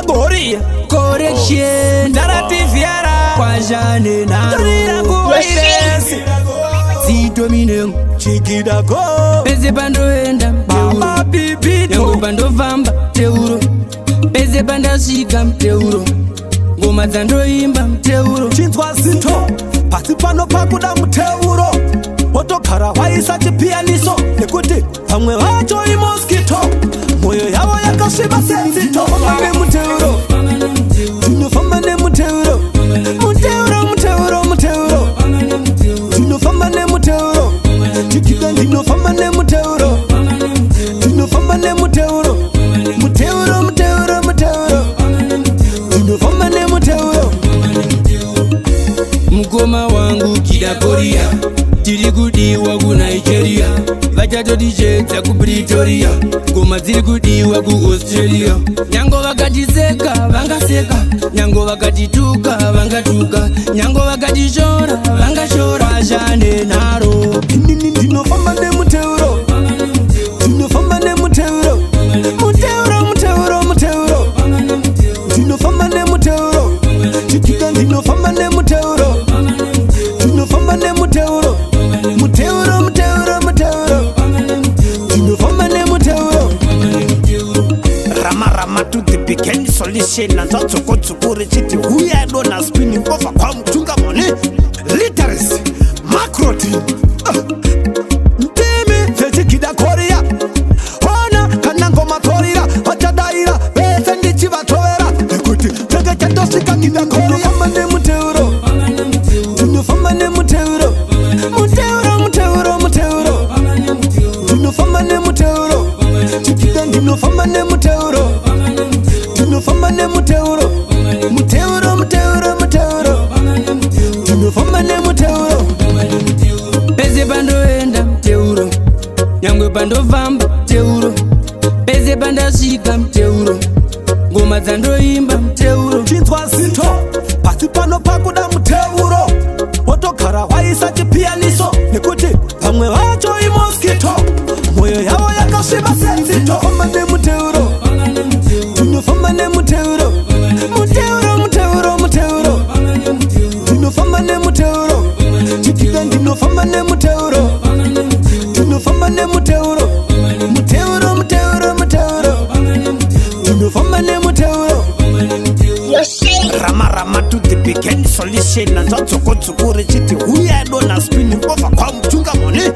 Chigida Goria. Correction. Narativiara. Kwazhane naro. Torira kuwairesi. Zito minengo. Chigida go. Pese pandoenda mteuro. Baba Bibito. Nyango pandofamba mteuro. Pese pandasvika mteuro. Ngoma dzandoimba mteuro. Chinzwa zito. Pasi pano pakuda muteuro. Wotogara waisa chipiyaniso nekuti vamwe vacho imosquito. Mwoyo yavo yakasviba setsito. Famba nemuteuro. Tinofamba nemuteuro. Muteuro, muteuro, muteuro. Tinofamba nemuteuro. Chigida ndinofamba nemuteuro. Tinofamba nemuteuro. Muteuro, muteuro, muteuro. Tinofamba nemuteuro. Mukoma wangu Kida Korea, tiri kudiwa kuNigeria, vachatotichedza kuPretoria, ngoma dziri kudiwa kuAustralia. Nyango vakatiseka vangaseka, nyango vakatituka vangatuka, nyango vakatishora vangashora, vashande naro. Inini ndinofamba nemuteuro. Ndinofamba nemuteuro. Muteuro, muteuro, muteuro. Ndinofamba nemuteuro. Chigida ndinofamba nemuteuro. Ndinofamba nemuteuro. Muteuro, muteuro, muteuro. Ndinofamba nemuteuro. Rama rama to the begin solution. Nanzvadzokodzoku richiti huya dona spinning over kwamutunga mone literacy macrotin. Ndimi dzechigida Korea. Hona kana ngoma dzorira, vachadaira vese ndichivatovera nekuti chenge chatosvika Gida Korea. Famba nemuteuro. Ndinofamba nemuteuro. Muteuro, muteuro, muteuro. Ndinofamba nemuteuro. Chigida ndinofamba nemuteuro. Ndinofamba nemuteuro. Muteuro, muteuro, muteuro. Ndinofamba nemuteuro. Pese pandoenda mteuro, nyangwe pandofamba mteuro, pese pandasvika mteuro, ngoma dzandoimba mteuro. Chinzwa zito. Pasi pano pakuda muteuro. Wotogara waisa chipiyaniso nekuti vamwe vacho imosquito. Mwoyo yavo yakasviba setsito. Famba nemuteuro. Ndinofamba nemuteuro. Muteuro, muteuro, muteuro. Ndinofamba nemuteuro. Chigida ndinofamba nemuteuro. Ndinofamba nemuteuro. Muteuro, muteuro, muteuro. Ndinofamba nemuteuro. Rama rama to the begin solution. Nanzvadzokodzoku richiti huya dona spinning over kwamutunga mone.